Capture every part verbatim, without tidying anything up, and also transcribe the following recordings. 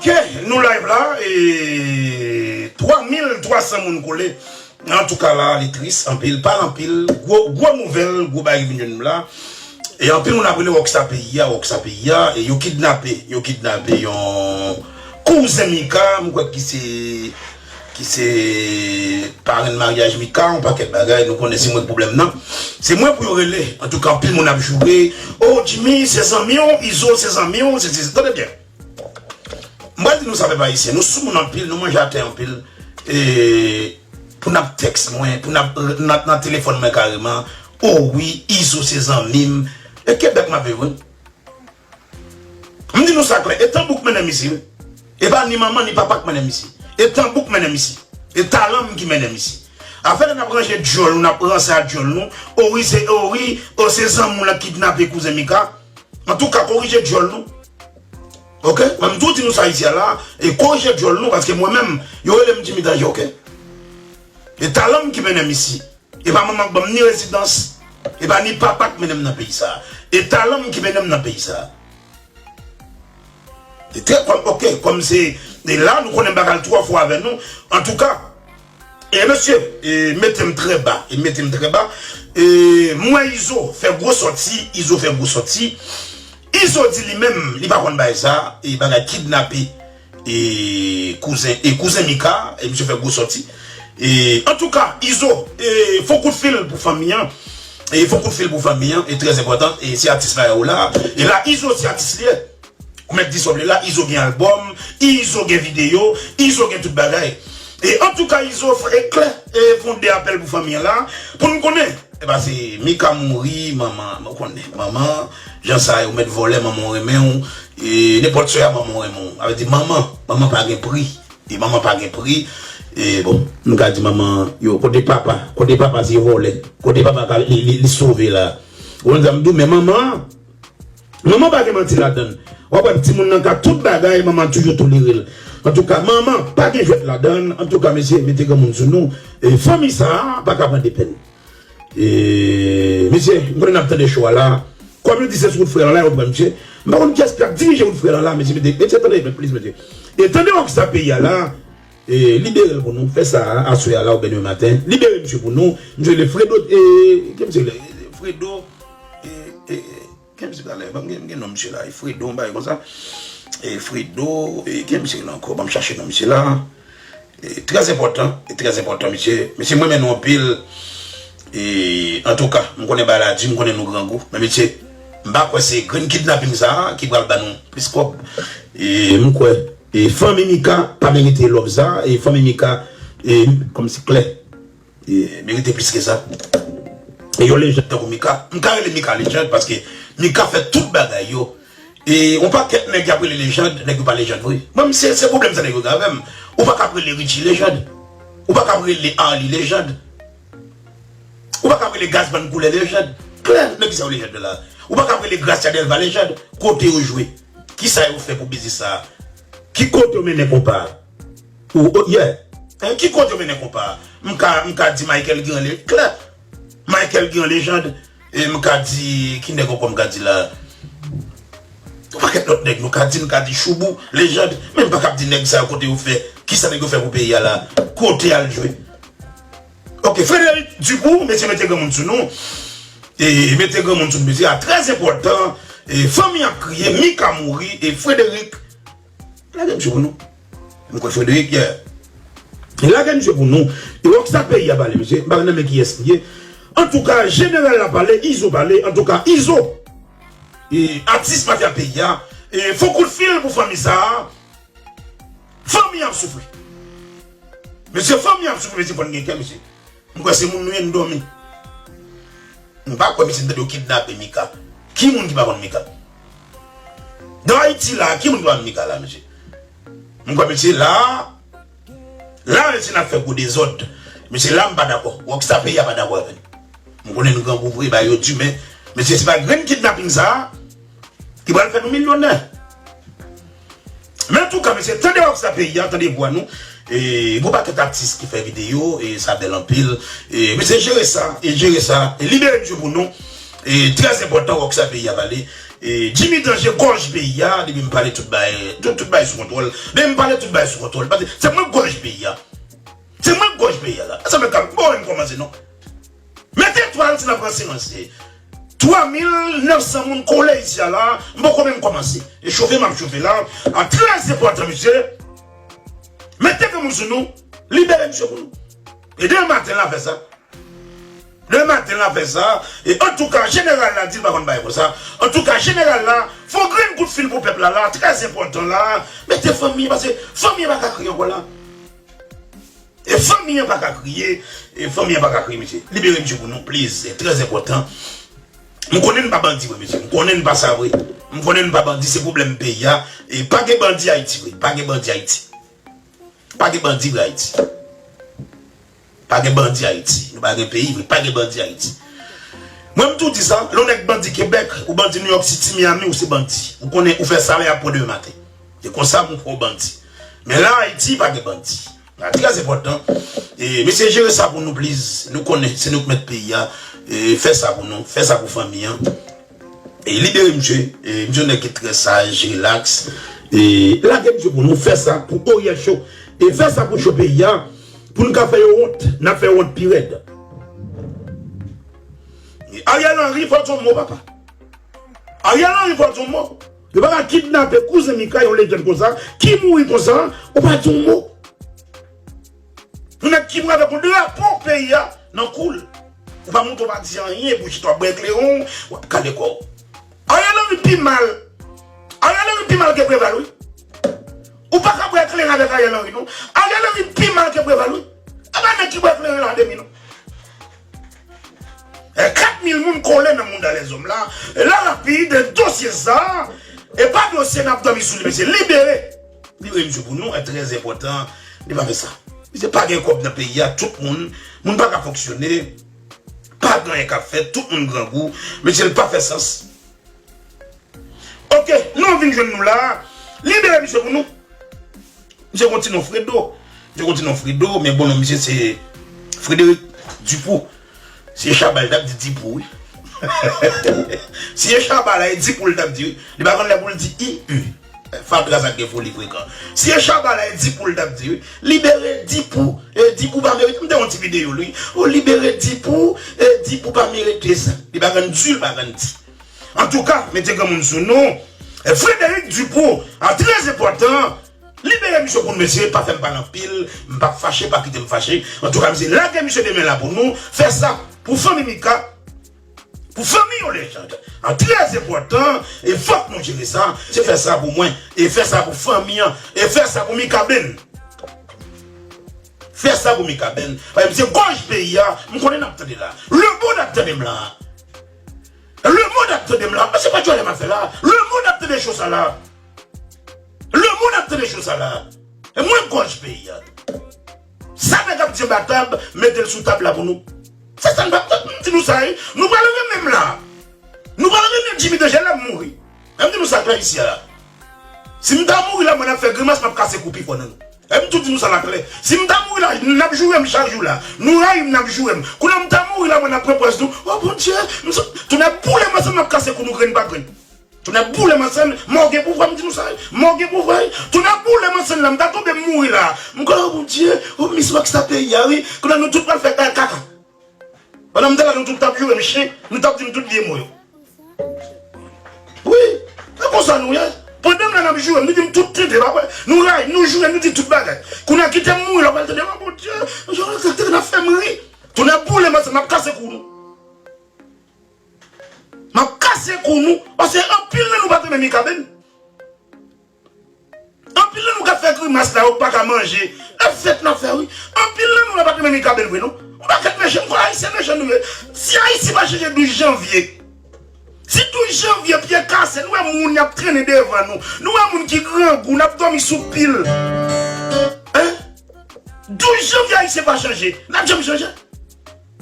Ok, nou live la, e twa mil twa san moun kole. Antouka la, li tris anpil, pale anpil, gwo, gwo nouvèl, gwo bagay ki vin jwenn nou la. E anpil moun ap rele Rockstar peyi a, Rockstar peyi a, e yo kidnape, yo kidnape yon kouzen Mika, m kwè ki se, ki se parenn maryaj Mika, yon pakèt bagay, nou konnen se mwen k pwoblèm nan. Se mwen pou yo rele. Antouka, anpil moun ap joure, oh, Jimmy, se zanmi w, Izo, se zanmi w, se, se, tande byen. M pral di nou sa, pèp ayisyen, nou soumoun anpil, nou manje atè anpil. E, pou n ap tèks mwen, pou n ap, n ap nan telefòn mwen kareman. O wi, Izo se zanmi m. E Kebèk m ap viv, wi. M di nou sa klè, e tanbou k mennen m isi, wi. E pa ni manman, ni papa k mennen m isi. E tanbou k mennen m isi. E talan m ki mennen m isi. Afè lè n ap ranje djòl nou, n ap ranse a djòl nou. O wi, se, o wi, o se zanmi w lan k kidnape kouzen Mika. Antouka, korije djòl nou. Ok? Mwen, m tou di nou sa isi a la, e korije djòl nou, paske mwen menm, yo rele m Jimmy Danje, ok? E talan m ki mennen m isi. E pa manman k ban m ni rezidans. E pa ni papa k mennen m nan peyi sa. E talan m ki mennen m nan peyi sa. E trè, kòm, ok, kòm se, e la, nou konnen m pa ka al twò fò avè nou. Antouka, e mesye, e mete m trè ba, e mete m trè ba. E m wè Izo fè gwo sòti, Izo fè gwo sòti. Izo di li menm, li pa konn bagay sa, e bagay kidnape, e kouzen, e kouzen Mika, e misye fè gwo sòti. E, antouka, Izo, e fon kout fil pou fanmi an. E fon kout fil pou fanmi an, e trè enpòtan, e se atis la yo la. E la, Izo se atis li ye. Ou mèt di sa w vle la, Izo gen albòm, Izo gen videyo, Izo gen tout bagay. E antouka, Izo, frè, e klè, e fon de apèl pou fanmi an la, pou n konnen. E pa se Mika mouri, manman, ou konnen, manman, jan sa yo mèt vòlè, manman w renmen w, e nenpòt sè a manman w renmen w. Sa vle di manman, manman pa gen pri. E manman pa gen pri. E bon, m ka di manman, yo, kote papa, kote papa se vòlè. Kote papa ka, li, li, li sove la. Ou konn sa m di w, men manman, manman pa gen manti ladann. W ap wè timoun nan ka tout bagay, manman toujou tolere l. Antouka, manman pa gen jwèt ladann. Antouka, mesye, mete granmoun sou nou. E fanmi sa a pa ka pran de pèn. E, mesye, m konnen n ap tande cho a la. Kòm yo di se sou wout frè lan la, yo pran misye. M pa konn kiyès k ap dirije wout frè lan la, mesye, mete, mesye, tande, plis, mesye. E tande Rockstar peyi a la, e, libere l pou nou, fè sa aswè a la oubyen demen maten. Libere misye pou nou. Misye rele Fredo, e, ki misye rele? Fredo, e, e, e, Ki misye talè, ban m gen, gen non misye la, e Fredo, yon bagay konsa. E Fredo, e ki misye la ankò? Ban m chache non misye la. E trè enpòtan, e trè enpòtan, misye. Mesye, m renmen nou anpil. E, antouka, m konnen bagay la di, m konnen nou grangou. Men mesye, m pa kwè se grenn kidnaping sa a ki pral ba nou plis kòb. E m kwè, e fanmi Mika pa merite love sa a, e fanmi Mika, e kòmsi klè. E, merite plis ke sa. E yon lejann tankou Mika, m ka rele Mika lejann paske Mika fè tout bagay yo. E yon pakèt nèg y ap rele lejann, nèg yo pa lejann vre. Mwen, se, se pwoblèm sa nèg yo gen avè m. Ou pa ka ap rele Richie lejann. Ou pa ka ap rele Arly lejann. Ou pa ka ap rele Gazman Koulè lejann. Klè, nan kisa yo lejann la? Ou pa ka ap rele Gracia Delva lejann. Kote yo jwe? Kisa yo fè pou biznis sa a? Ki kote yo mennen konpa a? Ou, ou, yeah. Hein, ki kote yo mennen konpa a? M ka, m ka di Michael Guérin le, klè. Michael Guérin lejann. E m ka di, ki nèg ankò m ka di la? Yon pakèt lòt nèg nou ka di, m ka di Choubou lejann. Men m pa ka ap di nèg sa yo kote yo fè, kisa nèg yo fè pou peyi a la? Kote y al jwe? Ok, Frédéric Dupoux, mesye, mete granmoun sou nou. E mete granmoun sou nou, mesye, a trè enpòtan. E fanmi ap kriye, Mika mouri, e Frédéric Lage misye pou nou. M kwè Frédéric, yeah. E lage misye pou nou. E Rockstar peyi a pale, mesye. M pa nan men kiyès li ye. Antouka, jeneral la pale, Izo pale. Antouka, Izo. E atis mafya peyi a. E fon kout fil pou fanmi sa a. Fanmi ap soufri. Mesye, fanmi ap soufri, mesye, fò n gen kè, mesye. M kwè se moun nou ye, n dòmi. M pa kwè, mesye, m tande yo kidnape Mika. Ki moun ki pa konn Mika? Nan Ayiti la, ki moun ki pa konn Mika la, mesye? M kwè, mesye, la, la, mesye, n ap fè gwo dezòd. Mesye, la, m pa dakò. Rockstar peyi a pa dakò avè n. M konnen n grangou vre, ba yo di, men, mesye, se pa grenn kidnaping sa a ki pral fè nou milyonè. Men antouka, mesye, tande Rockstar peyi a, tande vwa nou. E, gon pakèt atis ki fè videyo, e sa bèl anpil. E, mesye, jere sa, e jere sa, e libere misye pou nou. E, trè enpòtan, Rockstar peyi a pale. E, Jimmy Danje gòj peyi a, depi m pale tout bagay, tout, tout bagay sou kontwòl. Depi m pale tout bagay sou kontwòl. Paske se mwen k gòj peyi a. Se mwen k gòj peyi a la. Sa fè kal, bon, m kòmanse non. Mete etwal si n ap ranse ranse. Twa mil nèf san moun kole isi a la, m poko menm kòmanse. E chofe m ap chofe la, a trè enpòtan, mesye. Mete granmoun sou nou, libere misye pou nou. E demen maten la fè sa. Demen maten la fè sa. E antouka, jeneral la di l pa konn bay konsa. Antouka, jeneral la, fè yon grenn kout fil pou pèp la la, trè enpòtan la. Mete fanmi, paske fanmi pa ka kriye ankò la. E fanmi an pa ka kriye, e fanmi an pa ka kriye, mesye. Libere misye pou nou, please. Se trè enpòtan. M konnen n pa bandi vre, mesye. M konnen n pa sa vre. M konnen n pa bandi, se pwoblèm peyi a. E pa gen bandi Ayiti vre. Pa gen bandi Ayiti. Pa gen bandi vre Ayiti. Pa gen bandi Ayiti. Nou pa gen peyi vre. Pa gen bandi Ayiti. Mwen, m tou di sa, lè yon nèg bandi Kebèk, ou bandi New York City, Miami, ou se bandi. Ou konnen, ou fè sa lè y ap pran demen maten. Se konsa pou w bandi. Men la, Ayiti, pa gen bandi. Sa trè enpòtan. E, mesye, jere sa pou nou, please. Nou konnen, se nou k mèt peyi a. E, fè sa pou nou. Fè sa pou fanmi an. E, libere misye. E, misye nèg ki trè saj, rilaks. E, lage misye pou nou. Fè sa pou Oriel Show. E, fè sa pou show peyi a. Pou n ka fè yo wont. N ap fè yo wont pi rèd. E, Ariel Henry, fò w di yon mo, papa. Ariel Henry, fò w di yon mo. Yo pa ka kidnape kouzen Mika, yon lejann konsa, ki mouri konsa, ou pa di yon mo. Yon nèg ki mouri avèk yon drapo peyi a nan kou l. Ou pa monte, ou pa di anyen, pou chita w ap bwè kleron, w ap kale kò w. Ariel Henry pi mal. Ariel Henry pi mal ke Preval, wi. Ou pa ka bwè kleren avèk Ariel Henry, non. Ariel Henry pi mal ke Preval, wi. E pa nèg ki bwè kleren la de mi, non. E kat mil moun kole nan mouda lèzòm la. E la rapid, dosye sa, e pa dosye n ap dòmi sou li, mesye. Libere. Libere misye pou nou, e trè enpòtan. Li pa fè sa. Misye pa gen kòb nan peyi a, tout moun. Moun pa ka fonksyone. Pa gen anyen k ap fèt, tout moun grangou. Mesye, l pa fè sans. Ok, nou vin jwenn nou la. Libere misye pou nou. Misye gon ti non Fredo. Misye gon ti non Fredo, men bon non misye se Frédéric Dupou. Si e Chaba l t ap di Dipou, wi. Si e Chaba la, e Dipou l t ap di, wi. Li pa konn lè pou l di I U. Fatra sa gen foli frekan. Si e Chaba la, e Dipou l t ap di, wi. Libere Dipou. E Dipou pa merite. M te wè yon ti videyo l, wi. O libere Dipou. E Dipou pa merite sa. Li pa konn di, li pa konn di. Antouka, mete granmoun sou nou. E Frédéric Dupou, a trè enpòtan, libere misye pou n, mesye, pa fè m pale anpil, m p ap fache, pa kite m fache. Antouka, mesye, lage misye demen la pou nou, fè sa pou fanmi Mika, pou fanmi yon lejann. A trè enpòtan, e fòk nou jere sa, se fè sa pou mwen, e fè sa pou fanmi an, e fè sa pou Mikaben. Fè sa pou Mikaben. Paske misye gòj peyi a, m konnen n ap tande la. Lemonn ap tande m la. Lemonn ap tande m la. Mesye, pa djòlè m ap fè la. Lemonn ap tande cho sa la. Lemonn ap tande cho sa la. E mwen gòj peyi a. Sa nèg ap di anba tab, mete l sou tab la pou nou. Se sa n ap tann, m di nou sa, wi. Nou pral renmen m la. Nou pral renmen Jimmy Danje lè m mouri. E m di nou sa klè isi a la. Si m ta mouri la, mwen ap fè grimas, m ap kase kou pi fò nan nou. E m tou di nou sa la klè. Si m ta mouri la, n ap joure m chak jou la. Nou rayi m, n ap joure m. Kounye a m ta mouri la, mwen ap pran pòz nou. O Bondye, m sot, tonnè boule m ansanm, m ap kase kou nou grenn pa grenn. Tonnè boule m ansanm, mò gen pouvwa, m di nou sa. Mò gen pouvwa, wi. Tonnè boule m ansanm la, m ta tonbe m mouri la. M kwè, o Bondye, o Miss Rockstar peyi a, wi. Kounye a nou tout pral fè kaka. Pandan m te la, nou tout t ap joure m chen, nou t ap di m tout vye mo yo. Wi, se konsa nou ye. Pandan m la, n ap joure m, nou di m tout tenten, pa vre? Nou rayi, nou joure, nou di tout bagay. Kounye a kite m mouri la, w pral tande, o Bondye, jan w te n ap fè m ri. Tonnè boule m ansanm, m ap kase kou nou. M ap kase kou nou, paske anpil nan nou pa t renmen Mikaben. Anpil nan nou k ap fè grimas la, yo pa ka manje. E fèt n ap fè, wi. Anpil nan nou la pa t renmen Mikaben vre, non. Yon pakèt mechan, m kwè Ayisyen mechan nou ye. Si Ayiti pa chanje douz janvye, si douz janvye, pye kase, nou wè moun y ap trennen devan nou. Nou wè moun ki grangou, n ap dòmi sou pil. Hein? Douz janvye, Ayisyen pa chanje. N ap janm chanje?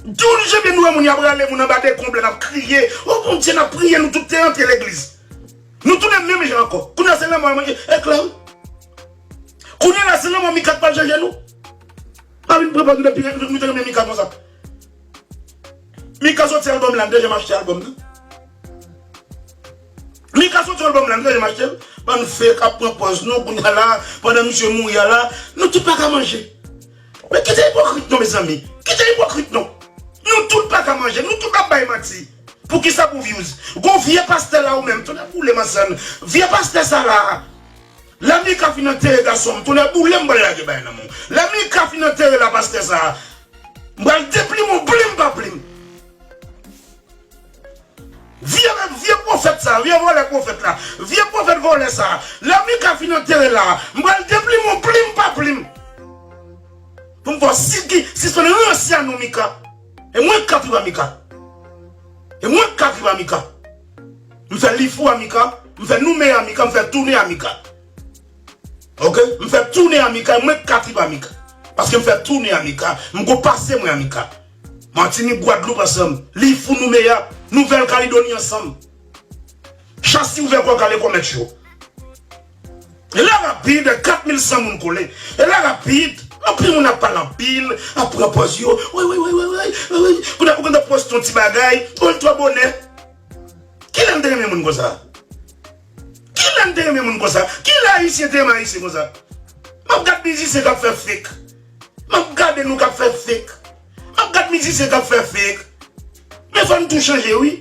Douz janvye, nou wè moun y ap rale moun anba dekonb la, n ap kriye. O Bondye, n ap priye, nou tout te antre legliz. Nou tounen menm jan ankò. Kounye a se lanmò a manje. E klè, wi. Kounye a la se lanmò Mika k pral chanje nou. Pa vin pran pòz nou depi nou te renmen Mika konsa. Mika soti albòm la, m te janm achte albòm nan. Mika soti yon album la, nou te janm achte l. Bann fake ap pran pòz nou, kounye a la, pandan misye mouri a la, nou tout pa ka manje. Men kite ipokrit non, mezanmi. Kite ipokrit non. Nou tout pa ka manje, nou tout ap bay manti. Poukisa pou views? Gon vye pastè la ou menm, tonnè boule m ansanm. Vye pastè sa la. Lè Mika fin antere gason m, tonnè boule m, m pral lage bay nan men w. Lè Mika fin antere la pastè sa, m pral deplim ou plim pa plim. Vye, vye pwofèt sa, vye vòlè pwofèt la, vye pwofèt vòlè sa, lè Mika fin antere la, m pral deplim ou plim pa plim. Pou m fè w si ki, sispann ranse a non Mika. E mwen k ka viv a Mika. E mwen k ka viv a Mika. M fè Lifou a Mika, m fè Noumeya a Mika, m fè Tounen a Mika. Oke? M fè Tounen a Mika, e mwen k ka viv a Mika. Paske m fè Tounen a Mika, m gon pase mwen a Mika. Matinik, Gwadloup ansanm, Lifou, Noumeya, Nouvèl Kaledoni ansanm. Chasi ouvè kò kale kòmèt yo. E la rapid, kat mil san moun kole. E la rapid, anpil moun ap pale anpil, ap pran pòz yo. Wi, wi, wi, wi, wi, wi. Kounye a, ou konn ap poste yon ti bagay, ou l twò bonè. Kilè n te renmen moun konsa? Kilè n te renmen moun konsa? Kilè Ayisyen te renmen Ayisyen konsa? M ap gad mizisyen k ap fè fake. M ap gade nou k ap fè fake. M ap gad mizisyen k ap fè fake. Men fò n tou chanje, wi.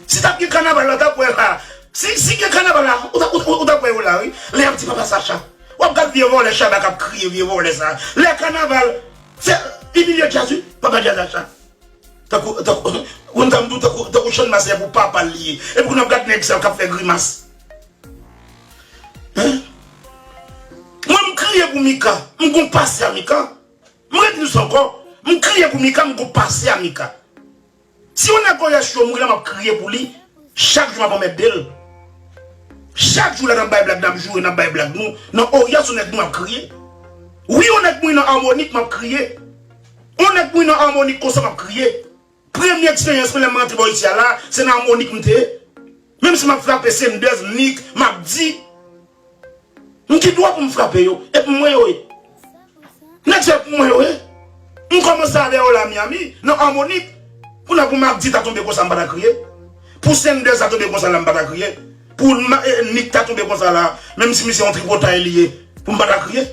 Si t ap gen kanaval la, w t ap wè la. Si, si gen kanaval la, ou t ap, ou, ou, ou t ap wè yo la, wi. Lè y ap di Papa Sacha. W ap gad vye vòlè Shabba k ap kriye, vye vòlè sa. Lè kanaval, fè, imilye djaz, wi. Papa Djaz Sacha. Tankou, tankou, ou konn sa m di w, tankou, tankou Chann Masè pou papa l li ye. Epi kounye a w ap gad nèg sa yo k ap fè grimas. Hein? Mwen, m kriye pou Mika. M gon pase a Mika. M redi nou sa ankò. M kriye pou Mika, m gon pase a Mika. Si yon nèg O S yo mouri la, m ap kriye pou li. Chak jou m ap anmède l. Chak jou lè n ap bay blag, n ap joure, n ap bay blag nou. Nan O S yon nèg mouri, m ap kriye. Wi, yon nèg mouri nan Armonik, m ap kriye. Yon nèg mouri nan Armonik konsa, m ap kriye. Premye eksperyans mwen lè m rantre bò isi a la, se nan Armonik m te ye. Menm si m ap frape Senders, Nick, m ap di, m gen dwa pou m frape yo, e pou mwen yo ye. Nèg sa e pou mwen yo ye. M kòmanse avè yo la Miami, nan Armonik. Kounye a pou Mac D ta tonbe konsa, m pa ta kriye. Pou Senders ta tonbe konsa la, m pa ta kriye. Pou Ma-, eh, Nick ta tonbe konsa la, menm si misye yon tripotay li ye, pou m pa ta kriye.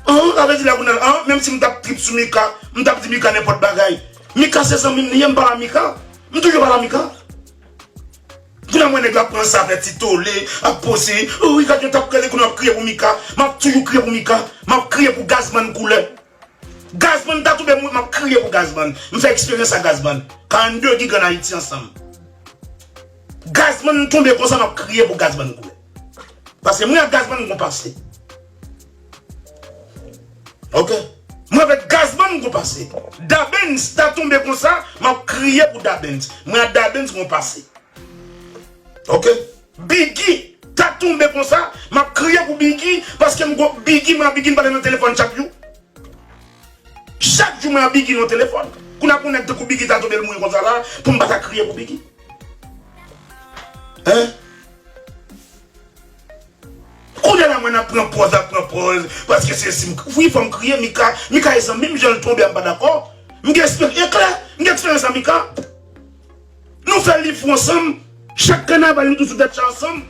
An, sa vle di la kounye a, an, menm si m t ap trip sou Mika, m t ap di Mika nenpòt bagay. Mika se zanmi m li ye, m pale a Mika. M toujou pale a Mika. Kounye a m wè nèg la pran sa fè ti tole, ap poze. Wi, gad yo t ap kriye, kounye a ap kriye pou Mika. M ap toujou kriye pou Mika. M ap kriye pou Gazman koulè. Gazman ta tonbe, m ap kriye pou Gazman. M fè eksperyans a Gazman. Karannde giga ann Ayiti ansanm. Gazman tonbe konsa, m ap kriye pou Gazman koulè. Paske mwen ak Gazman gon pase. Oke? Mwen avèk Gazman gon pase. Dabens ta tonbe konsa, m ap kriye pou Dabens. Mwen ak Dabens gon pase. Oke? Biggie ta tonbe konsa, m ap kriye pou Biggie, paske m gon Biggie, mwen ak Biggie n pale nan telefòn chak jou. Chak jou mwen ak Biggie nan telefòn. Kounye a pou nèg tankou Biggie ta tonbe l mouri konsa la, pou m pa ta kriye pou Biggie. Hein? Kounye a la mwen ap pran pòz, ap pran pòz, paske se si m, wi, fò m kriye, Mika, Mika e zanmi m, jan l tonbe a m pa dakò. M gen eksperyans, e klè, m gen eksperyans a Mika. Nou fè Lifou ansanm, chak kanaval nou tou sou tèt chay ansanm.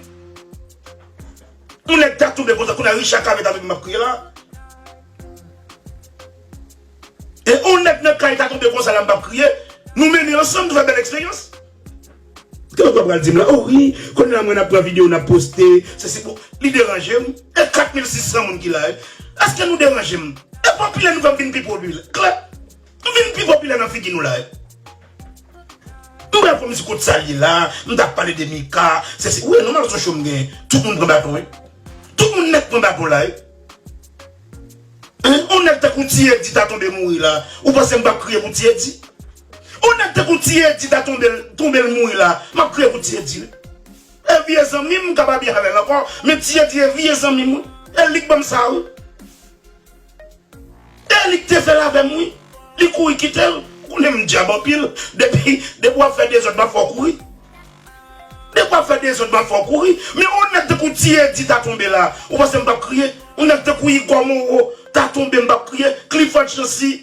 Yon nèg ta tonbe konsa, kounye a Richard Cavé ta tonbe m ap kriye la. E yon nèg nan kay ta tonbe konsa la m p ap kriye. Nou mennen ansanm, nou fè bèl eksperyans. Gen lòt w ap pral di m la, o wi, kounye a mwen n ap pran videyo, n ap poste, se si bon, li deranje m. E kat mil sis san moun ki la, e. Èske nou deranje m? E popilè nou fè m vin pi popilè. Klè. M vin pi popilè nan figi nou la, e. M pral fè m ti kout salye la, m t ap pale de Mika, se si, wi, nòmal se yon show m genyen. Tout moun pran baton, wi. Tout moun nèt pran baton la, wi. Hein? Yon nèg tankou Ti Edi ta tonbe mouri la, ou panse m p ap kriye pou Ti Edi? Yon nèg tankou Ti Edi ta tonbe, tonbe l mouri la, m ap kriye pou Ti Edi, wi. E vye zanmi m, m ka pa byen avè l ankò, men Ti Edi e vye zanmi m, wi. E li k ban m sa, wi. E li k te fè l avè m, wi. Li kouri kite l. Ou konnen m dyab anpil. Depi, depi w ap fè dezòd, m ap fè w kouri. Depi w ap fè dezòd, m ap fè w kouri. Men yon nèg tankou Ti Edi ta tonbe la, ou panse m p ap kriye? Yon nèg tankou Igor Moreau ta tonbe, m p ap kriye? Clifford Chancy,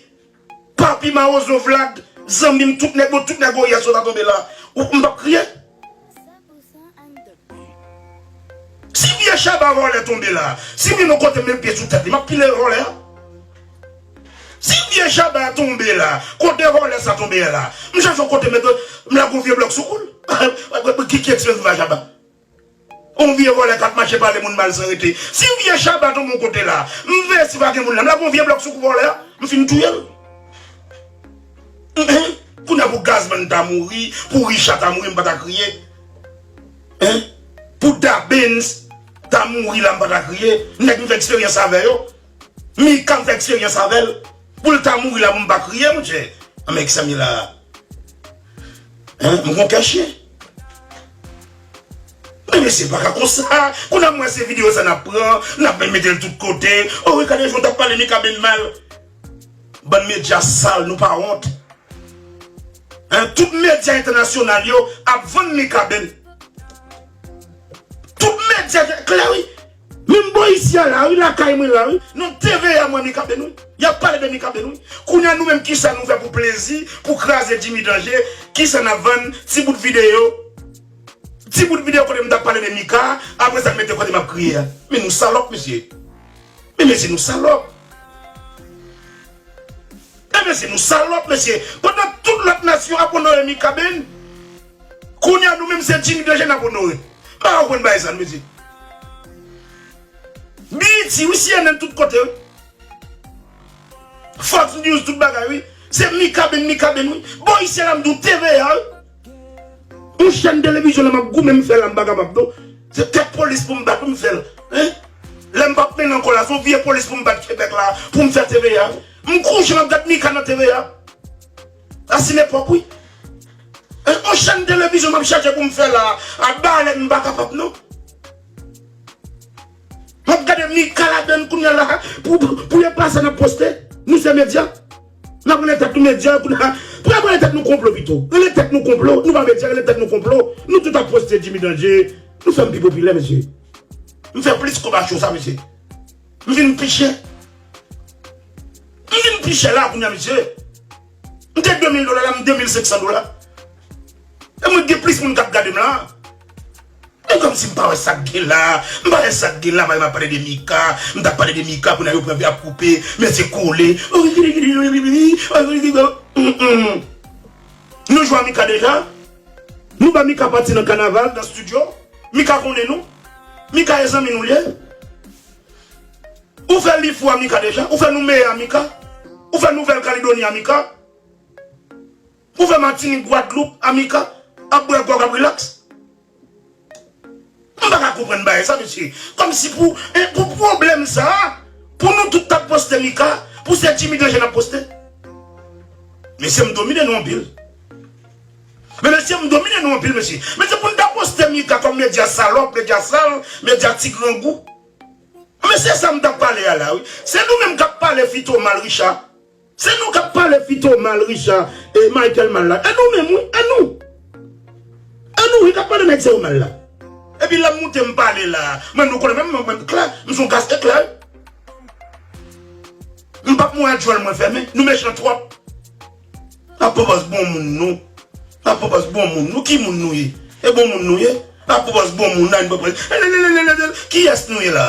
Papi Mawozo Vlad, Zanmi m, tout nèg, bon, tout nèg Goryès yo ta tonbe la. Ou, m p ap kriye. Si vye Shabba vòlè tonbe la, si m yon kote m met pye sou tèt li, m ap pile vòlè a. Si vye Shabba tonbe la, kote vòlè sa tonbe a la, m chache yon kote m met, m lage yon vye blòk sou kou l. Ki, ki eksperyans m fè Shabba? Yon vye vòlè k ap mache pale moun mal san rete. Si vye Shabba tonbe yon kote la, m veye si pa gen moun la, m lage yon vye blòk sou kou vòlè a, m fin touye l. Hen? Kounye a pou Gazman ta mouri, pou Richa ta mouri, m pa ta kriye. Hen? Pou Da Benz ta mouri la, m pa ta kriye. Nèg m fè eksperyans avè yo. Mika m fè eksperyans avè l. Pou l ta mouri la, pou m pa kriye, monchè. Anmè, ki sa m ye la? Hen? M gon kè chen. Men mesye, pa ka konsa. Kounye a m wè se videyo sa n ap pran, n ap mete l tout kote. O wi, gade jan w t ap pale Mikaben mal. Bann medya sal, nou pa wont. Hen, tout medya entènasyonal yo ap vann Mikaben. Tout medya klè, wi. Menm bò isi a la, wi, lakay mwen la, wi. Nan T V A mwen, Mikaben, wi. Y ap pale de Mikaben, wi. Kounye a nou menm, kisa nou fè pou plezi, pou kraze Jimmy Danje? Kisa n ap vann? Ti bout videyo. Ti bout videyo kote m t ap pale de Mika, apre sa n mete kote m ap kriye a. Men nou salòp, mesye. Men mesye, nou salòp. Men mesye, nou salòp, mesye. Pandan tout lòt nasyon ap onore Mikaben, kounye a nou menm se Jimmy Danje n ap onore. M pa konprann bagay sa, mesye. B E T, wi, C N N, tout kote, wi. Fox News, tout bagay, wi. Se Mikaben, Mikaben, wi. Bò isi a la, m di w, T V A, wi. Yon chèn televizyon la, m ap goumen, m fè la, m pa kapab, non. Se kèk polis pou m bat, pou m fè l. Hen? Lè m p ap mennen ankò la, se yon vye polis pou m bat Kebèk la, pou m fè T V A. M kouche, m ap gad Mika nan T V A. A, se lepòk, wi. Hen? Yon chèn televizyon, m ap chache pou m fè la, a balèn, m pa kapab, non. M ap gade Mika ladann kounye a la, pou, pou, pou yo pa sa n ap poste. Nou se medya. N ap rele tèt nou medya, kounye a, pou n ap rele tèt nou konplo pito. Rele tèt nou konplo, nou pa medya, rele tèt nou konplo. Nou tout ap poste Jimmy Danje. Nou fè m pi popilè, mesye. M fè plis kòb a cho sa, mesye. M vin pi chè. M vin pi chè la, kounye a, mesye. M te de mil dola, la, m de mil senk san dola. E mwen gen plis moun k ap gade m la. Men kòmsi m pa wè sa k gen la. M pa wè sa k gen la, m ap pale de Mika. M t ap pale de Mika, kounye a yo pran ap koupe, mesye kole. Mm, mm. Nou jwe a Mika deja? Nou ba Mika pati nan kanaval, nan estidyo? Mika konnen nou? Mika e zanmi nou l ye? Ou fè Lifou a Mika deja? Ou fè Nou Meyè a Mika? Ou fè Nouvèl Kaledoni a Mika? Ou fè Matinik, Gwadloup a Mika? Ap bwè gwòg, ap rilaks? M pa ka konprann bagay sa, mesye. Kòmsi pou, eh, pou pwoblèm sa, pou nou tout t ap poste Mika, pou se Jimmy Danje n ap poste. Mesye, m domine nou anpil. Men mesye, m domine nou anpil, mesye. Mesye, pou n ta poste Mika kòm medya salòp, medya sal, medya ti grangou. Men se sa m t ap pale a la, wi. Se nou menm k ap pale Fito mal, Richard. Se nou k ap pale Fito mal, Richard, e Michael mal la. E nou menm, wi, e nou. E nou, wi, k ap pale nèg sa yo mal la. Epi lè m moute m pale la, mwen nou konnen menm mwen, mwen klè, m se yon gas eklè. M p ap mouri ak djòl mwen fèmen, nou mechan twòp. N ap pwopòz bon moun nou. N ap pwopòz bon moun nou. Ki moun nou ye? E bon moun nou ye? N ap pwopòz bon moun nan, n pwopòz. Kiyès nou ye la?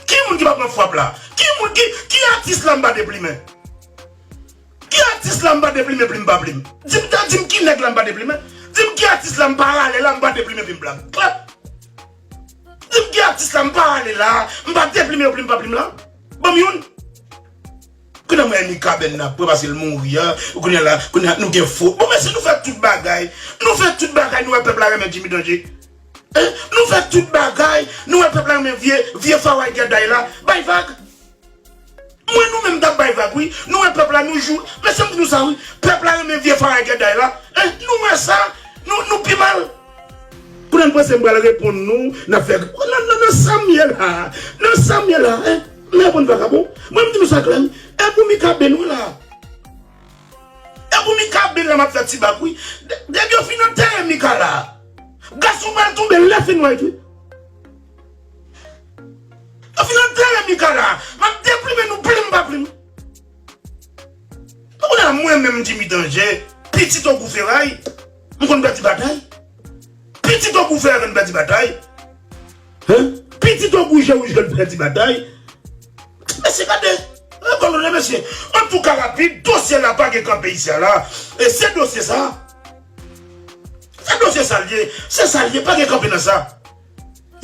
Ki moun ki pa pran frap la? Ki moun ki, ki atis la m pa deplimen? Ki atis la m pa deplimen plim pa plim? Di m, di m ki nèg la m pa deplimen? Di m ki atis la m pa rale la m pa deplimen plim pa plim? Klè. Di m ki atis la m pa rale la, m pa deplimen yo plim pa plim la? Ban m youn. Kounye a mwen Mikaben nan pran paske l mouri a, kounye a la, kounye a nou gen fo. Bon, mesye, nou fè tout bagay. Nou fè tout bagay, nou wè pèp la renmen Jimmy Danje. Hein? Nou fè tout bagay, nou wè pèp la renmen vye, vye Faray Gèday la. Bay vag. Mwen, nou menm t ap bay vag, wi. Nou wè pèp la, nou jou. Mesye, m di nou sa, wi. Pèp la renmen vye Faray Gèday la. Hein? Nou wè sa, nou, nou pi mal. Kounye a n panse m pral reponn nou, n ap fè, nan, nan, nan sa m ye la, nan sa m ye la, hein? M reponn vagabon. Mwen, m di nou sa klè, wi. E pou Mikaben, wi, la. E pou Mikaben la, m ap fè ti bak, wi. De-, depi yo fin antere Mika la, gason pral tonbe left and right, wi. Yo fin antere Mika la, m ap deplimen nou plim pa plim. Donk, kounye a mwen menm, Jimmy Danje, Pitit Ogou Feray, m konn pèdi batay. Pitit Ogou Feray konn pèdi batay. Hein? Pitit Ogou Je Wouj konn pèdi batay. Mesye, gade. Rekonèt, mesye. Antouka, rapid, dosye la pa gen kanpe isi a la. E se dosye sa. Se dosye sa l ye. Se sa l ye, pa gen kanpe nan sa.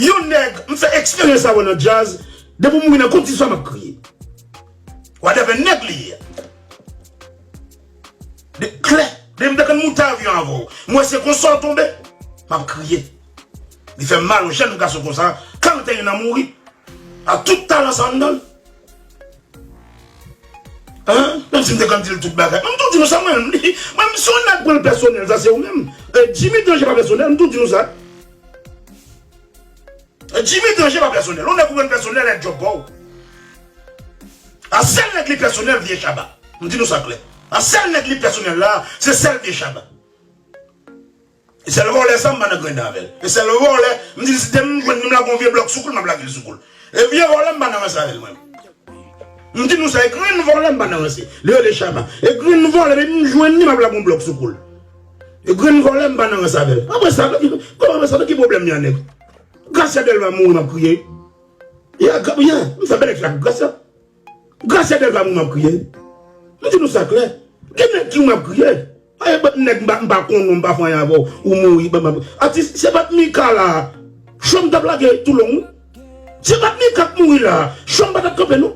Yon nèg, m fè eksperyans avè nan djaz, depi m mouri nan kondisyon m ap kriye. Whatever nèg li ye. De klè, depi m te konn monte avyon avè w, m wè se konsa w tonbe, m ap kriye. Li fè m mal, yon jèn gason konsa, karant et un an mouri, a tout talan sa anndan l. Hein? Menm si m te konn di l tout bagay. Mwen, m tou di nou sa, mwen, mwen, si yon nèg pran l pèsonèl, sa se ou menm. E, Jimmy Danje pa pèsonèl, m tou di nou sa. E, Jimmy Danje pa pèsonèl. Yon nèg ou pran pèsonèl, e djòb pa w. A sèl nèg li pèsonèl, Vye Chaba. M di nou sa klè. A sèl nèg li pèsonèl la, se sèl Vye Chaba. E sèl vòlè sa m pa nan grenn avè l. E sèl vòlè, m di l si demen m jwenn li m lage yon vye blòk sou kou l, m ap lage l sou kou l. E vye vòlè m pa nan ranse avè l mwen. M di nou sa, e grenn vòlè m pa nan ranse. Li rele Chaba. E grenn vòlè, depi m jwenn li, m ap lage yon blòk sou kou l. E grenn vòlè m pa nan ranse avè l. Apre sa, apre sa, ki pwoblèm li a nèg? Gracia Delva mouri, m ap kriye. Ya, ya, m fè bèl èks la pou Gracia. Gracia Delva mouri, m ap kriye. M di nou sa klè. Gen nèg ki mouri, m ap kriye. Ay, but nèg m pa, m pa konnen w, m pa fè anyen avè w, ou mouri, ban m ap. Atis, se pa t Mika la, cho m t ap lage tou long, wi. Se pa t Mika k mouri la, cho m pa t ap kanpe, non.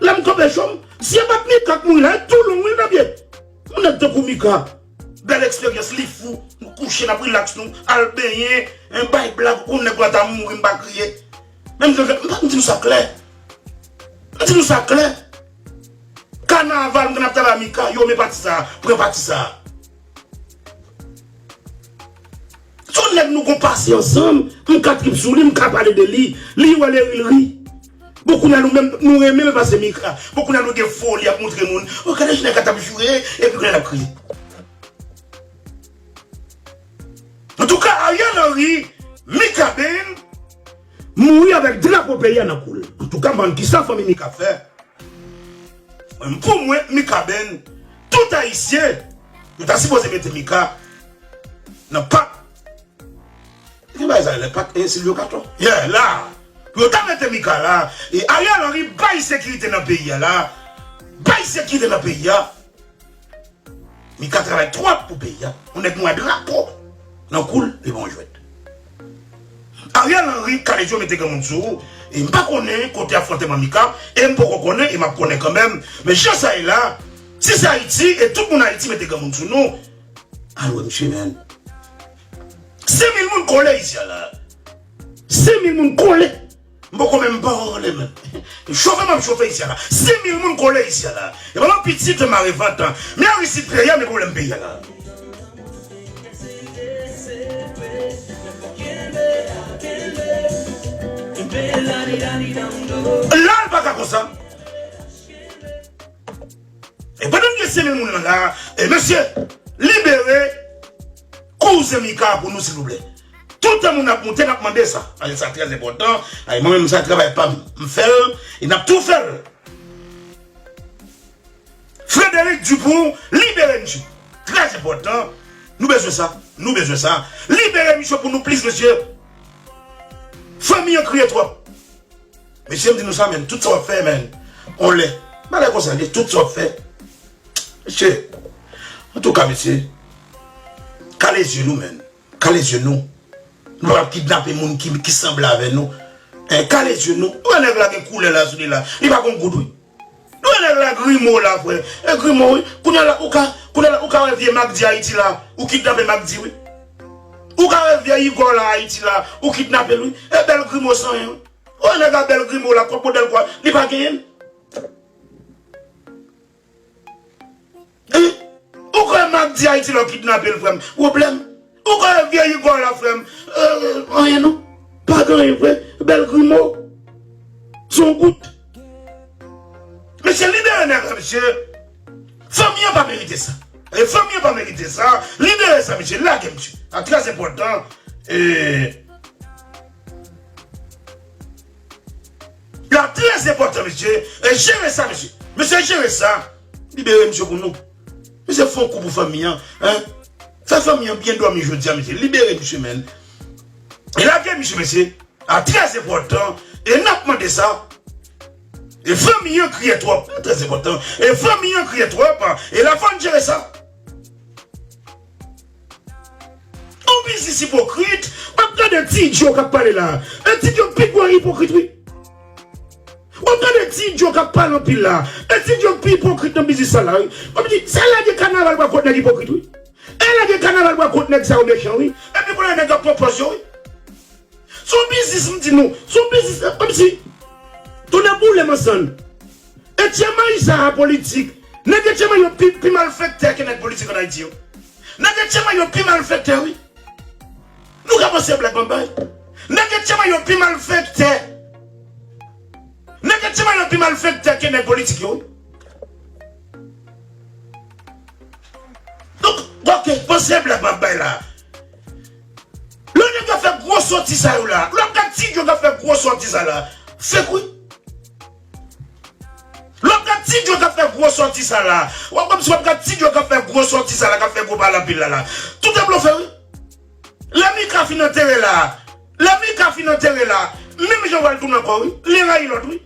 Lè m kanpe cho m, se pa t Mika k mouri la, e tou long, wi, l t ap ye. Yon nèg tankou Mika. Bèl eksperyans, li fou, nou kouche, n ap rilaks nou, al benyen, en, bay blag, yon nèg la ta mouri, m pa kriye. Menm jan, m pa, m di nou sa klè. M di nou sa klè. Kanaval, m konn ap travay a Mika, yo, men pati sa, pran pati sa. Se yon nèg nou gon pase ansanm, m ka trip sou li, m ka pale de li, li wè l ri, l ri. Bon, kounye a nou menm, nou renmen l pase Mika. Bon, kounye a nou gen foli ap montre moun. O, gade jan nèg la t ap joure, epi kounye a l ap kriye. Antouka, Ariel Henry, Mikaben, mouri avèk drapo peyi a nan kou l. Antouka, m pa konn kisa fanmi Mika fè. Mwen, pou mwen, Mikaben, tout Ayisyen, yo ta sipoze mete Mika nan pak. Ki bagay sa, lè pak, e Silvio Kato? Yeah, la. Pou yo ta mete Mika la, e Ariel Henry bay sekirite nan peyi a la. Bay sekirite nan peyi a. Mika travay twòp pou peyi a. Yon nèg nou wè drapo nan kou l, li pa yon jwèt. Ariel Henry, Kalezo mete granmoun sou ou. E m pa konnen kote afwonteman Mika, e m poko konnen, e m ap konnen kanmenm. Men jan sa ye la, si se Ayiti, e tout moun Ayiti mete granmoun sou nou, al wè misye, menn. Senk mil moun kole isi a la. Senk mil moun kole. M poko menm pale menm. Chofe m ap chofe isi a la. Senk mil moun kole isi a la. E pa yon pitit mare vant. Men Aristid peyi a, men pwoblèm peyi a la. La, l pa ka konsa. E pandan n gen senk mil moun nan la, e mesye, libere kouzen Mika pou nou, silvouplè. Toutan moun ap moute, n ap mande sa. Paske sa trè enpòtan. Ay, mwen menm, sa travay pa m. M fè l, e n ap tou fè l. Frederic Dupou, libere misye. Trè enpòtan. Nou bezwen sa. Nou bezwen sa. Libere misye pou nou, plis, mesye. Fanmi an kriye twòp. Mesye, m di nou sa, menn, tout sa w ap fè, menn, on lè. Bagay konsa, li, tout sa w ap fè. Mesye, antouka, mesye, kale zye nou, menn. Kale zye nou. Nou pa p ap kidnape moun ki, ki sanble avè nou. En, kale zye nou. Ou wè nèg la gen koulè la sou li la. Li pa gon goud, wi. Nou wè nèg la grimo la, frè. E grimo, wi. Kounye a la, ou ka, kounye a la, ou ka wè vye Magdi Ayiti la. Ou kidnape Magdi, wi. Ou ka wè vye Igò la Ayiti la. Ou kidnape l, wi. E bèl grimo san anyen, wi. Ou wè nèg la bèl grimo la, kot modèl kwa. Li pa genyen l. Hein? Ou kwè Magdi Ayiti la w kidnape l, frè m? Pwoblèm. Ou kwè vye Igò la, frè m? Euh, anyen non. Pa gen anyen, frè. Bèl grimo. Se yon gout. Mesye, libere nèg la, mesye. Fanmi an pa merite sa. E fanmi an pa merite sa. Libere sa, mesye. Lage, mesye. Sa trè enpòtan. E Sa trè enpòtan, mesye. E jere sa, mesye. Mesye, jere sa. Libere misye pou nou. Mesye, Te fè yon kou pou fanmi an, hein? Fè fanmi an byen dòmi jodi a, mesye. Libere misye, men. E lage misye, mesye. A, trè enpòtan. E n ap mande sa. E fanmi an kriye twòp. Trè enpòtan. E fanmi an kriye twòp. E la fò n jere sa. Yon biznis ipokrit. W ap gade Ti Djo k ap pale la. E Ti Djo pi gwo ipokrit, wi. W ap gade Ti Djo k ap pale anpil la. E Ti Djo pi ipokrit nan biznis sa la, wi. W ap di, sa lage kanaval bwa kot nèg ipokrit, wi. E lage kanaval bwa kot nèg sa yo mechan, wi. Epi kounye a nèg ap pran pòz yo, wi. Se yon biznis, m di nou. Se yon biznis, kòmsi. Tounen boule mansann. Etye may sa a politik. Nèg Etye may yo pi, pi malfektè ke nèg politik ann Ayiti yo. Nèg Etye may yo pi malfektè, wi. Nou ka panse blak banbay. Nèg Etye may yo pi malfektè. Nèg Etye may yo pi malfektè ke nèg politik yo, wi. Donk, oke, panse blak banbay la. Lè nèg yo fè gwo sòti sa yo la, lè w ap gad Ti Djo k ap fè gwo sòti sa la, fake wi. Lè w ap gad Ti Djo k ap fè gwo sòti sa la, w ap kòmsi w ap gad Ti Djo k ap fè gwo sòti sa la, k ap fè gwo pale anpil la la. Tout e blofè wi. Lè Mika fin antere la, lè Mika fin antere la, menm jan w al tounen ankò wi, li rayi lòt wi.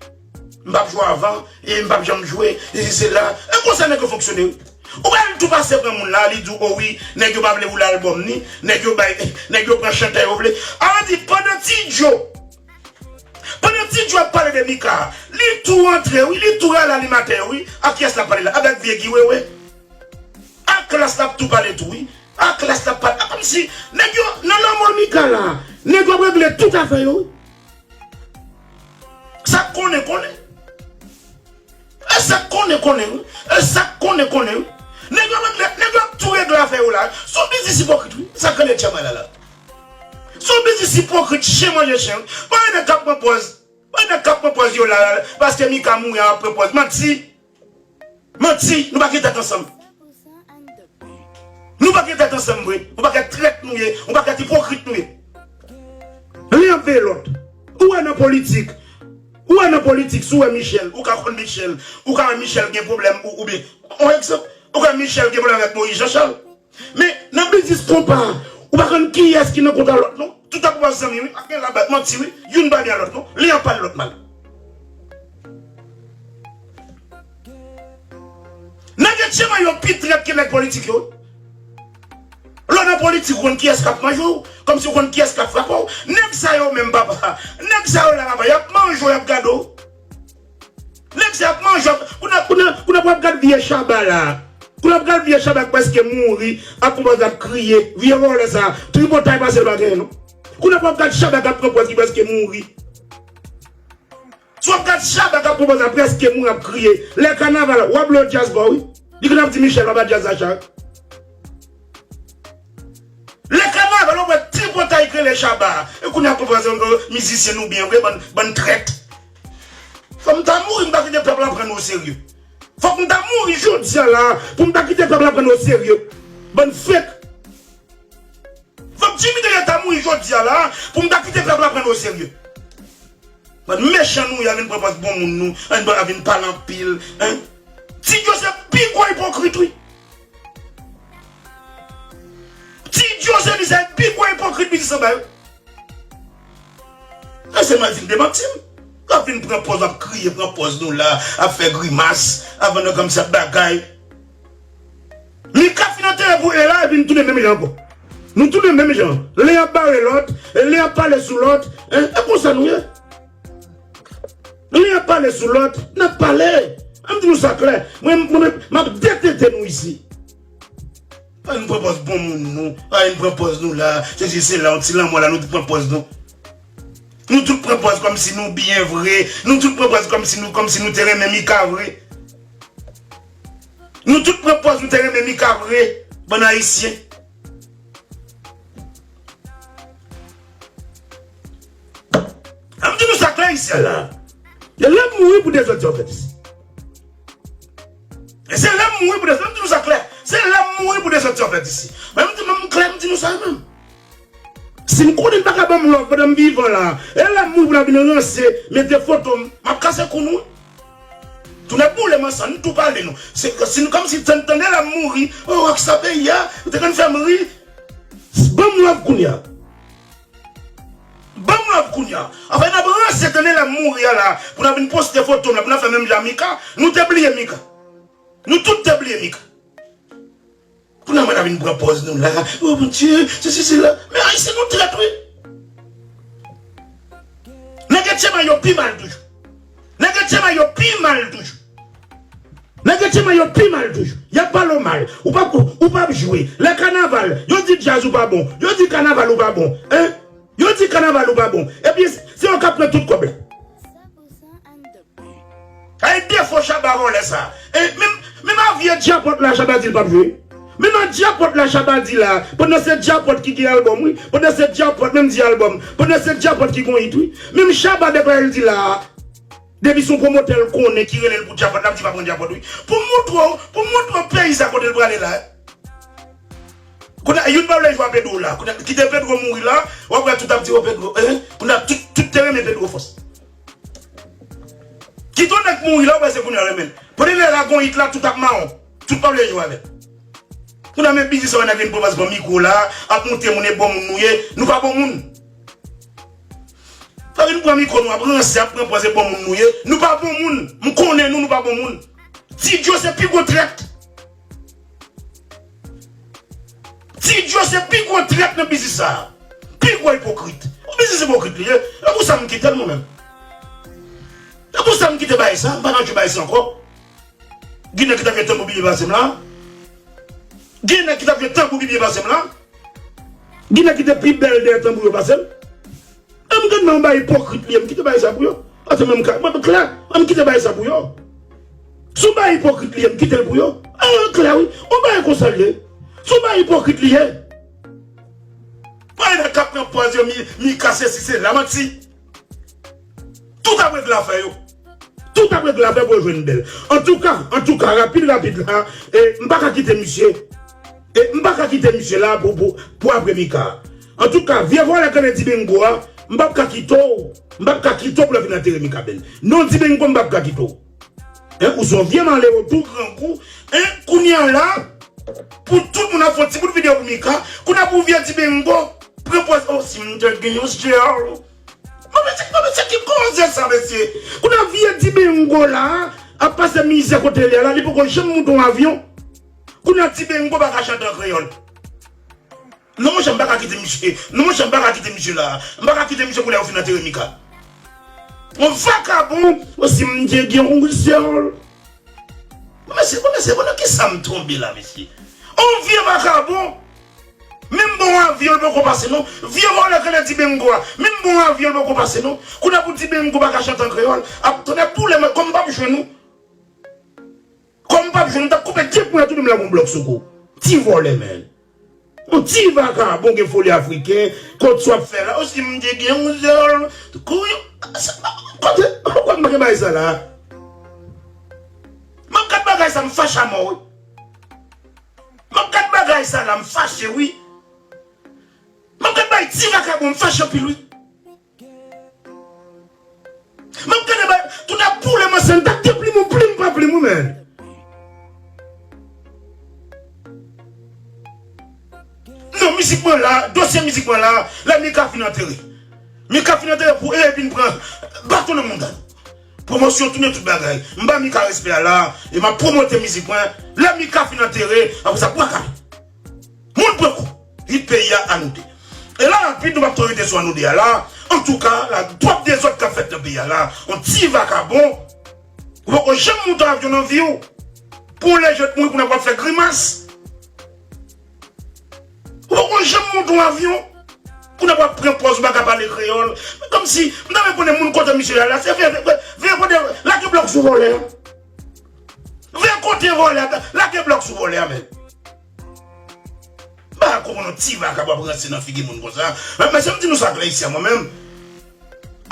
M p ap jwe avan, e m p ap janm jwe, e se la. E konsa nèg yo fonksyone wi. Ou wè l tou pase pran moun la, li di w, o wi, nèg yo pa vle woule albòm ni, nèg yo bay, nèg yo pran chantè yo vle. Sa vle di, pandan Ti Djo, pandan Ti Djo ap pale de Mika, li tou antre wi, li tou rale animatè yo wi. A kiyès l ap pale la? Avèk vye Guy Wewe. A Klass l ap tou pale tou wi. A Klass l ap pale. A kòmsi, nèg yo, nan lanmò Mika la, nèg yo ap regle tout afè yo wi. Sa k konnen, konnen. E sa k konnen, konnen wi. E sa k konnen, konnen wi. Nèg yo ap regle, nèg yo ap tou regle afè yo la. Se yon biznis ipokrit wi. Sa k rele Etye may la la. Se yon biznis ipokrit, chen manje chen wi. Bon, nèg k ap pran pòz. Bon, nèg k ap pran pòz yo la, la, paske Mika mouri a, y ap pran pòz. Manti. Manti, nou pa gen tèt ansanm. Nou pa gen tèt ansanm vre. Yon pakèt trèt nou ye, yon pakèt ipokrit nou ye. Li ap veye lòt. Ou wè nan politik. Ou wè nan politik, si w wè Michel, ou ka konn Michel, ou ka wè Michel gen pwoblèm, ou, oubyen, yon egzanp, ou ka wè Michel gen pwoblèm avèk Moïse Jean Charles. Men, nan biznis konpa, ou pa konn kiyès ki nan kontra lòt non. Tout ap wè zanmi wi, pa gen la bay manti wi, youn pa byen lòt non. Li ap pale lòt mal. Nèg Etye may yo pi trèt ke nèg politik yo. Lè w nan politik, ou konn kiyès k ap manje w, kòmsi ou konn kiyès k ap frape w. Nèg sa yo menm, papa, nèg sa yo la, papa, y ap manje w, y ap gade w. Nèg sa y ap manje w, kounye a, kounye a, kounye a w ap gad vye Shabba la. Kounye a w ap gad vye Shabba k prèske mouri, ap pran pòz ap kriye. Vye vòlè sa, tripotay pase l pa genyen non. Kounye a w ap gad Shabba k ap pran pòz ki prèske mouri. Si w ap gad Shabba k ap pran pòz ap prèske mouri ap kriye. Lè kanaval, w ap lwe djaz ba w wi. Li konn ap di Michel papa djaz la chak. Lè kanaval, w ap wè tripotay k rele Shabba. E kounye a pran pòz, o, mizisyen nou byen vre, bann, bann trèt. Fò m ta mouri, m pa kite pèp la pran nou oserye. Fòk m ta mouri jodi a la pou m pa kite pèp la pran nou oserye. Bann fake. Fòk Jimmy Dorian ta mouri jodi a la pou m ta kite pèp la pran nou oserye. Bann mechan nou ye, a vin pran pòz bon moun nou, a vin, a vin pale anpil, hein? Ti Djo se pi gwo ipokrit wi. Ti Djo se li se pi gwo ipokrit biznis anba yo. E se mwen vin demanti m. L ap vin pran pòz, ap kriye, pran pòz nou la, ap fè grimas, ap vann nan kòmsi ap bagay. Mika fin antere pou e la, epi n tounen menm jan ankò. Nou tounen menm jan. Len ap bare lòt, e len ap pale sou lòt. E, e konsa nou ye. Len ap pale sou lòt, n ap pale. An m di nou sa klè. Mwen, mwen, mwen, m ap detete nou isi. Ay, n pran pòz bon moun nou. Ay, n pran pòz nou la. Sesi, sela, yon ti lanmò la, nou tout pran pòz nou. Nou tout pran pòz kòmsi nou byen vre. Nou tout pran pòz kòmsi nou, kòmsi nou te renmen Mika vre. Nou tout pran pòz nou te renmen Mika vre. Bann Ayisyen. An m di nou sa klè isi a la. E lè m mouri pou dezòd sa w fèt isi. E se lè m mouri pou dezòd, m di nou sa klè. Se lè m mouri pou dezòd sa w fèt isi. Men m di, men m klè, m di nou sa menm. Si m konnen n pa ka ban m love pandan m vivan la, e lè m mouri pou n ap vin ranse, mete foto m, m ap kase kou nou. Tou nèg boule mansan, nou tou pale nou. Se si nou kòmsi tann tande la mouri, oh, ak sa peyi a, ou te konn fè m ri. Ban m love kounye a. Ban m love kounye a. Anfen, n ap ranse tande la mouri a la, pou n ap vin poste foto m la, pou n ap fè menm jan Mika, nou te bliye Mika. Nou tout te bliye Mika. Kounye a mwen la vin pran pòz nou la. Oh mon Dieu, sesi sela. Men Ayisyen nou trèt wi. Nèg etcheman yo pi mal toujou. Nèg etcheman yo pi mal toujou. Nèg etcheman yo pi mal toujou. Y ap pale w mal. Ou p ap, ou p ap jwe. Lè kanaval, yo di djaz ou pa bon. Yo di kanaval ou pa bon. Hein? Yo di kanaval ou pa bon. Epi se yo k ap pran tout kòb la. Ay defo Shabba vòlè sa. E menm, menm a vye djapòt la Shabba di l p ap jwe. Menm a djapòt la Shabba di la. Pandan se djapòt ki gen albòm wi. Pandan se djapòt menm di albòm. Pandan se djapòt ki gon hit wi. Menm Shabba deklare l di la. Depi se yon pwomotè l konnen ki rele l pou djapòt, l ap di pa pran djapòt wi. Pou montre w, pou montre w peyi sa kote l prale la. Kounye a, youn pa vle jwe a Pedro la. Kounye a, kite Pedro mouri la, w ap wè tout ap di, oh, Pedro, eh, kounye a, tout, tout te renmen Pedro fòs. Kite yon nèg mouri la, w wè se kounye a renmen l. Pandan lè la gon hit la, tout ap mawon. Tout pa vle jwe avè l. Kounye a, men biznis sa, nèg vin pran pòz pran mikwo la, ap montre moun e bon moun nou ye. Nou pa bon moun. Sa vin pran mikwo nou, ap ranse, ap pran pòz e bon moun nou ye. Nou pa bon moun. M konnen nou, nou pa bon moun. Ti Djo se pi gwo trèt. Ti Djo se pi gwo trèt nan biznis sa. Pi gwo ipokrit. Yon biznis ipokrit li ye. E pou sa m kite l mwen menm. E pou sa m kite bagay sa, m pa nan jwe bagay sa ankò. Gen nèg ki t ap jwe tanbou byen pase m la. Gen nèg ki t ap jwe tanbou byen pase m la. Gen nèg ki te pi bèl dèyè tanbou yo pase m. E m gade nan yon bagay ipokrit li ye, m kite bagay sa pou yo. Pase mwen m ka, mwen klè, mwen m kite bagay sa pou yo. Si yon bagay ipokrit li ye, m kite l pou yo. E klè wi, yon bagay konsa l ye. Si yon bagay ipokrit li ye. Mwen nèg k ap pran pòz yo, mi, mi kase si se la manti. Tout ap regle afè yo. Tout ap regle afè pou yo jwenn bèl. Antouka, antouka, rapid, rapid la, e, m pa ka kite misye. E, m pa ka kite misye la pou, pou, pou apre Mika. Antouka, vye vòlè k rele Dibengo a, m p ap ka kite w. M p ap ka kite w pou l vin antere Mika Bèl. Non, Dibengo, m p ap ka kite w. Hein, ou se yon vye malere, tou grangou. Hein, kounye a la, pou tout moun ap fè yon ti bout videyo pou Mika, kounye a pou vye Dibengo, pran pòz, oh, si m te gen yon sèl. Mwen, mesye, mwen, mesye, ki koze sa, mesye? Kounye a vye Dibengo la, ap pase mizè kote li a la, li poko janm monte yon avyon. Kounye a Dibengo pa ka chante an kreyòl. Non, monchè, m pa ka kite misye. Non, monchè, m pa ka kite misye la. M pa ka kite misye pou lè yo fin antere Mika. Yon vakabon, osi m te gen yon sèl. Bon, mesye, bon, mesye, bon, nan kisa m tonbe la, mesye? On vye vakabon. Menm bon avyon, l poko pase, non. Vye vòlè k rele Dibengo a. Menm bon avyon, l poko pase, non. Kounye a pou Dibengo pa ka chante an kreyòl. Ap tonnè boule mwen, kòm m p ap jwenn ou. Kòm m p ap jwenn ou, m t ap koupe de pwen tou, menm lè gon blòk sou kou. Ti vòlè, men. Yon ti vakabon gen foli afriken, kot sou ap fè la. Osi m te gen yon zèl, kou yon, kote, poukwa m pa gen bagay sa la? M ap gad bagay sa, m fache amò, wi. M ap gad bagay sa la, m fache, wi. M ap gad bagay ti vakabon, m fache anpil, wi. M ap gade bay, tout ap boule m ansanm, t ap deplim ou plim pa plim ou, men. Non, mizik mwen la, dosye mizik mwen la, lè Mika fin antere. Mika fin antere pou e vin pran baton nan mouda. Pwomosyon tounen tout bagay. M ba Mika respè a la, e m ap pwomote mizik mwen. Lè Mika fin antere, apre sa, bwa kale. Moun pran kou. Hit peyi a, Anoude. E la, rapid, nou p ap twò rete sou Anoude a la. Antouka, la, twòp dezòd k ap fèt nan peyi a la. On ti vakabon. Ou poko janm monte avyon nan vi w. Pou w lejè mouri pou n ap ap fè grimas. Ou poko janm monte yon avyon. Pou n ap ap pran pòz ou pa ka pale kreyòl. Men kòmsi, m ta renmen konnen moun kote misye a la. Se vye, vye, vye kote, lage blòk sou vòlè a. Vye kote vòlè a, lage blòk sou vòlè a, men. M pa ka konprann yon ti vakabon ap ranse nan figi moun konsa. Men, men se m di nou sa klè isi a, mwen menm.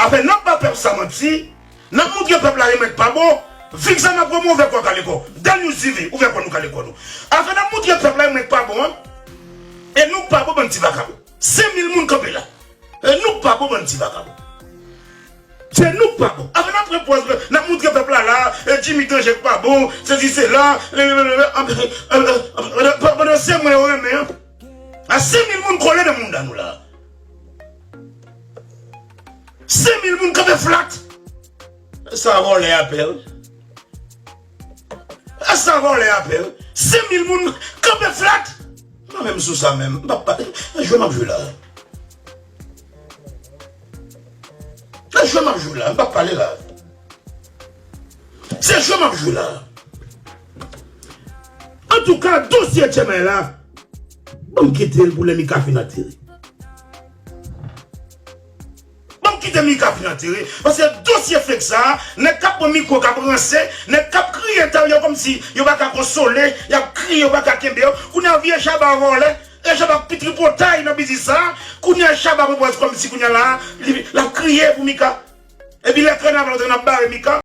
Afè n ap ba pèp sa manti, n ap montre pèp la e mwen k pa bon. Vixen ap pran move kò kale kò. Danius T V, ouvè kò nou kale kò nou. Afè n ap montre pèp la e mwen k pa bon, an. E nou k pa bon, bann ti vakabon. Senk mil moun kanpe la. E nou k pa bon, bann ti vakabon. Se nou k pa bon. Apre n ap pran pòz, n ap montre pèp la la, e, Jimmy Danje k pa bon, sesi sela, pandan se mwen yo renmen an. A senk mil moun kole nan mounda nou la. Senk mil moun kanpe flat. Sa vòlè apèl. A sa vòlè apèl. Senk mil moun kanpe flat. Mwen menm sou sa menm. M p ap pale. Nan jwe m ap jwe la. Nan jwe m ap jwe la. M p ap pale la. Se jwe m ap jwe la. Antouka, dosye Etchemay la, ban m kite l pou lè Mika fin antere. Ban m kite Mika fin antere, paske dosye fake sa a, nèg k ap pran mikwo, k ap ranse, nèg k ap kriye ta yo kòmsi yo pa ka konsole, y ap kriye, yo pa ka kenbe yo. Kounye a vye Chaba vòlè, e Chaba ap pi tripotay nan biznis sa a. Kounye a Chaba pran pòz kòmsi kounye a la, li, l ap kriye pou Mika. Epi lè kannaval antre, n ap bare Mika.